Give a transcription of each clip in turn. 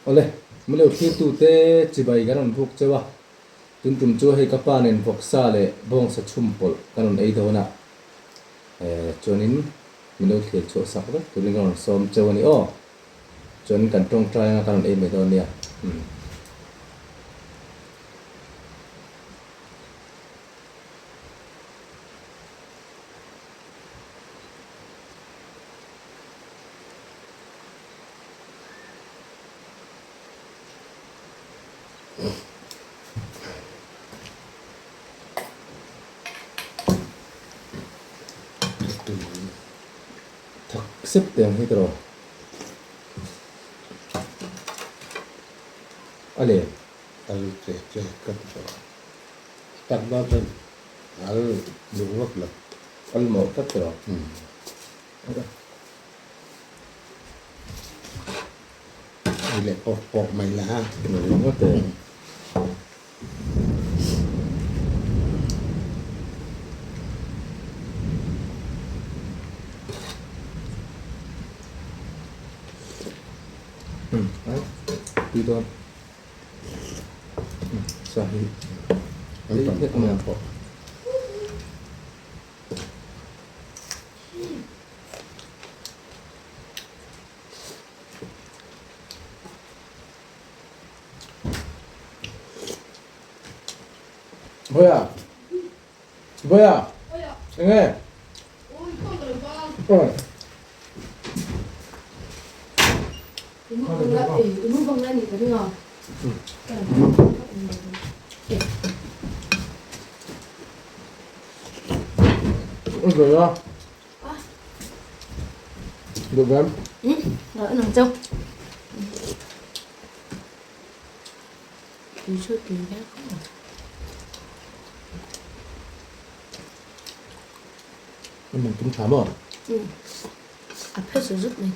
Awle, Milo thlirtute chibai kan rawn buk cheu a, tun tum chu hei ka pa nen vawksa leh bawngsa chhum pawlh kan rawn ei dawn a, chuanin Milo thlir chhuah sak vek turin ka rawn sawm cheu a ni aw. Chuan kan tawngtai anga kan rawn ei mai dawn nia. Umm. Thak sep te ang hi ka rawn a le. Al che che ka ti tawh a, tak dawn chuan al lung vak lo. Al mawh tlat tawh a. Ei leh pawp pawp mai la ha. Ringawt e. Tui dawn. Sa hi. An tam hlek mai ang pawh. Boya. Boya. Enge? Oi. Ôi rồi đó. Được không? Ừ, rồi nằm trong. Tùy chút tùy khác không. Mình cũng thảm rồi. Ừ. À, phết sử dụng này.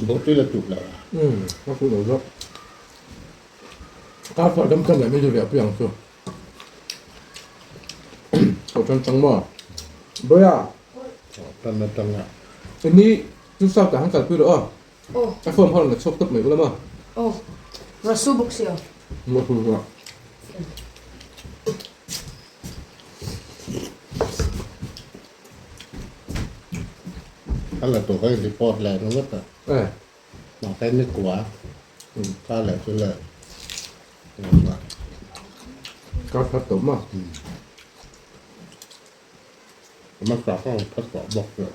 Bawhtui la tuk lo a. Umm, ka tuk lo zawk. Kar pawh dam cham leh mi riah pui ang chu. Ko tan chang maw? Boya. Tan atang a. Ini chu sao ta han kalpui rawh aw. Aw. A form ho la chhuak tawp mai ula maw? Aw. Rasu bawk si aw. Rasu bawk. A la tur kha report leh ringawt a. Eh. Mahse ni kua kha leh chu le. Kar khat tawh maw? Hmasa kha ang khat tawh bawk chu.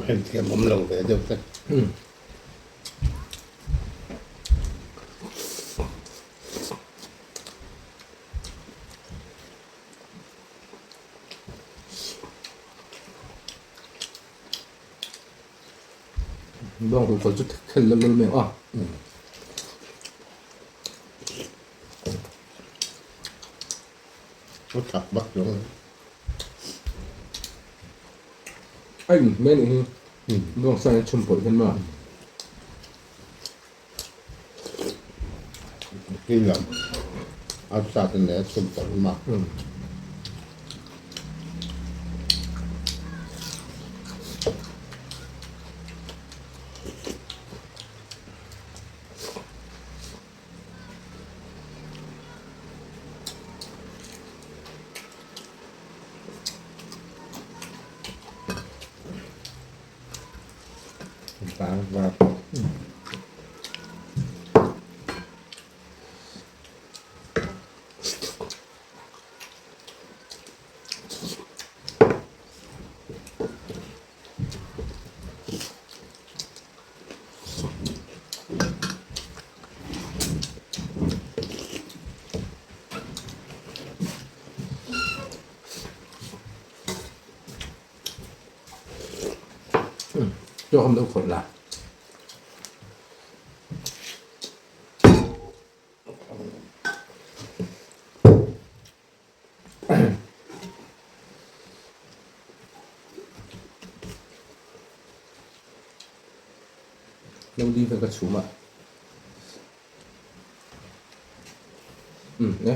Heng thiam awm lo ve deuh te. Bawng ruhkawl chu khel lal lal mai ang a. Thu thak vak chuang. A in hmel nih hi bawng sa in chhum pawlh hian maw. Khi lam arsa te nen a chhum pawlh maw. Chaw kha min lo khawih la. No li vel ka chhum a. Umm e.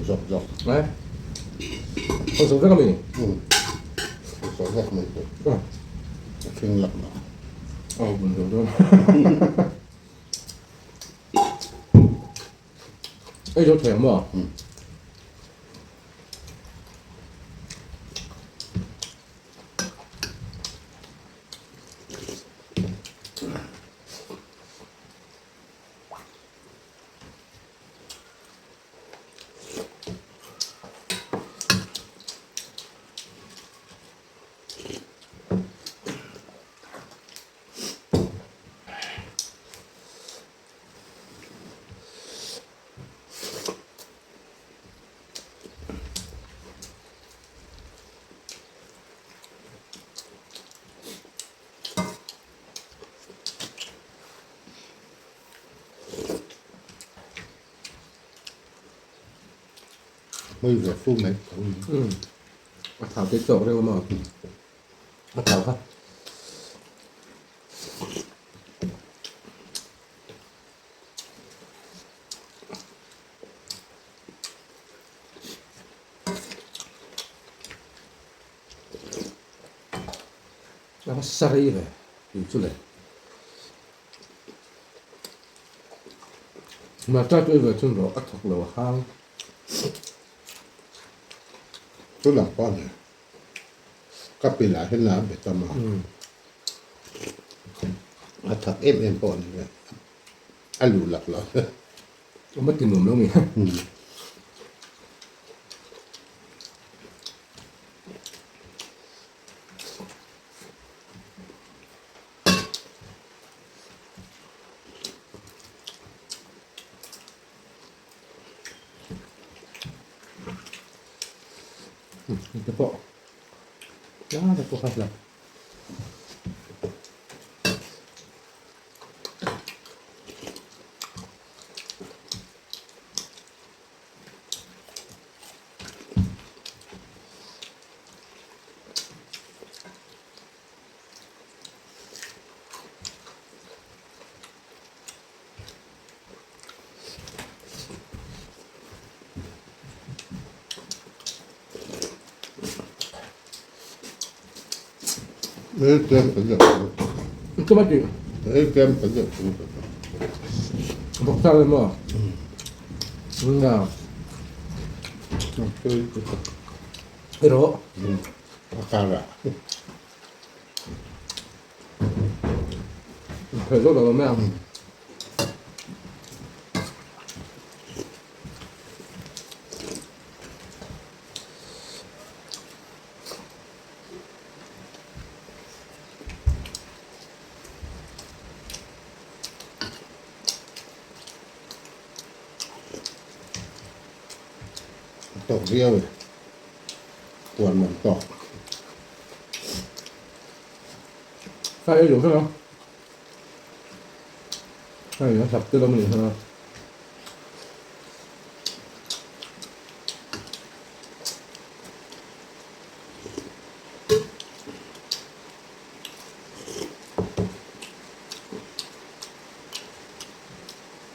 Zawk zawk. Eh? Có số vek ami? Ừ. Số vek mai chu. A thing lak na. Ờ, buồn rồi luôn. Ei zo thei ang maw? Mui ve fu mai tho. A thau te tawk reuh a maw? A thau kha. A va sa rei ve tih chu le. Hmarcha chu ei ve chhun rawh a thawk lo a hang. Tunah pawh ni ka pilah hian a be tam a, a thak em em pawh ni ve a luh lak lo. Awm a ti nuam lo mi. Te pawh te pawh kha hlap. Ei tlem kan deuh chu. Ka ma ti. Ei tlem kan deuh chu. Bawk ta le maw? Nga. Ei rawh. A kara. Phei zawk lo mai ang. Tawk viau e. Puan man tawk. Ka ei lo vek a. Hei a hlap tel awm a nih kha.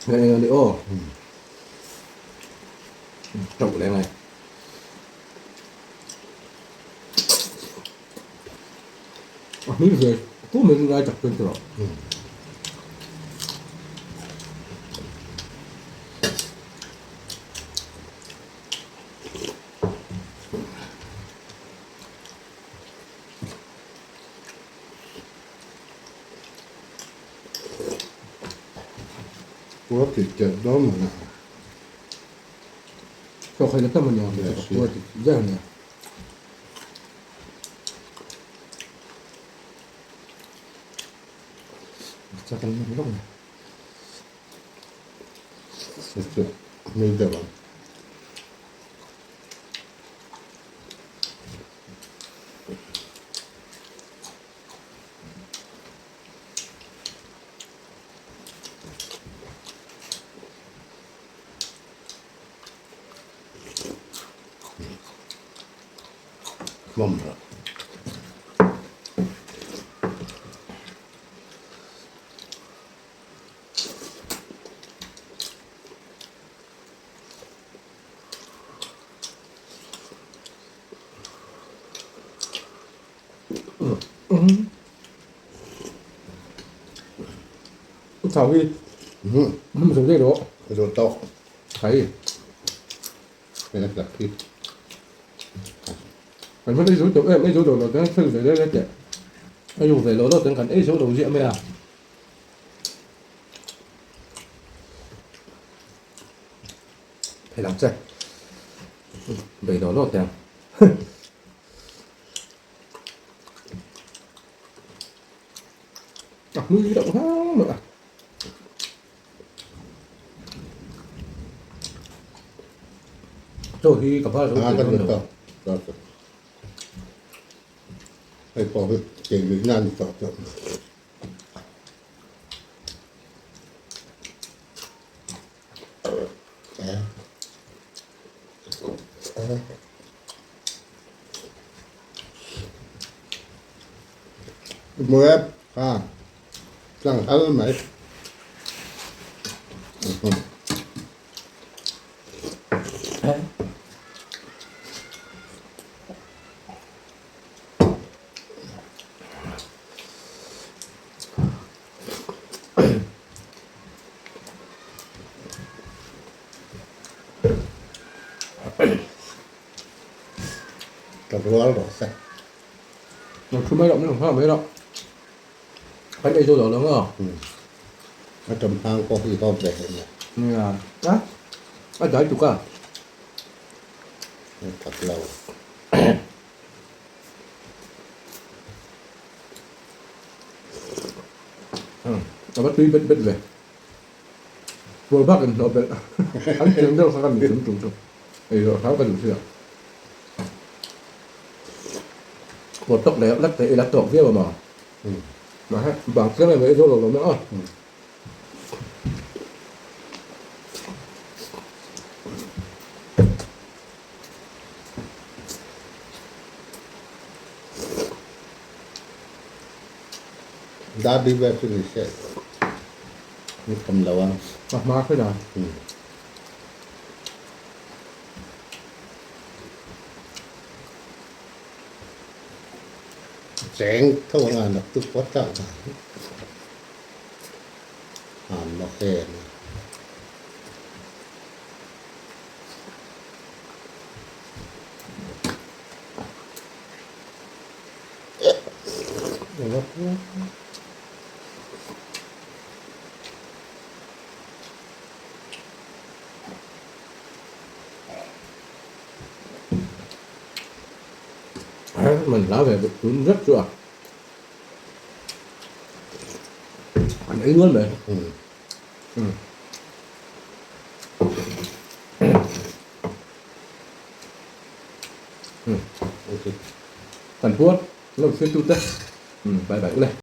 Hei eng a ni aw. Tauh leh ngai. A hming ve pu mai chu lai tak chuan tawh. Khua tih telh dawn mana. Thawk haina tam a nia, khua tih ber a nia. Chak an hman lawk a ni. Chu hmei deuh ang. Hmawm rawh. Thau hi zo deuh rawh. Zo tawk. Thai. Kan hman ei zo tawh em, ei zo lo lo ten fel ve reng teh. A yu ve lo lo ten kan ei zo lo ziah mai a. Phei lang che. Bei lo lo teng. A hmui deuh hang mai a. Chaw hi ka phal zo thei dawn lo. Hei pawh hi kei lui nan ni tawh chu. Muep kha tlang hal mai. Ka rual rawh se. Lo thu mai loh, min lo nghak mai loh. Kan ei zo lo lo maw? A ṭawm hang pawh hi haw ve hle mai. Nia, a a dai tuk a. A that lo. A va tui bet bet ve. Puar bak in hlawh belh. An cheng deuh kha ka mi tum tum chu. Ei loh hlau ka duh sia. Puar tawk leh lek thei ila tawk viau a maw? Mahse bang tlem em ei zo lo lo mai a. Dadi ber chu ni se ni tham lo ang. A hma khin a. Cheng tho anga naktuk pawh tlak dan an mawk em a. Man hla ve tun vek chu a an ei nual mai. Kan puar lo hriat tute bye bye ule.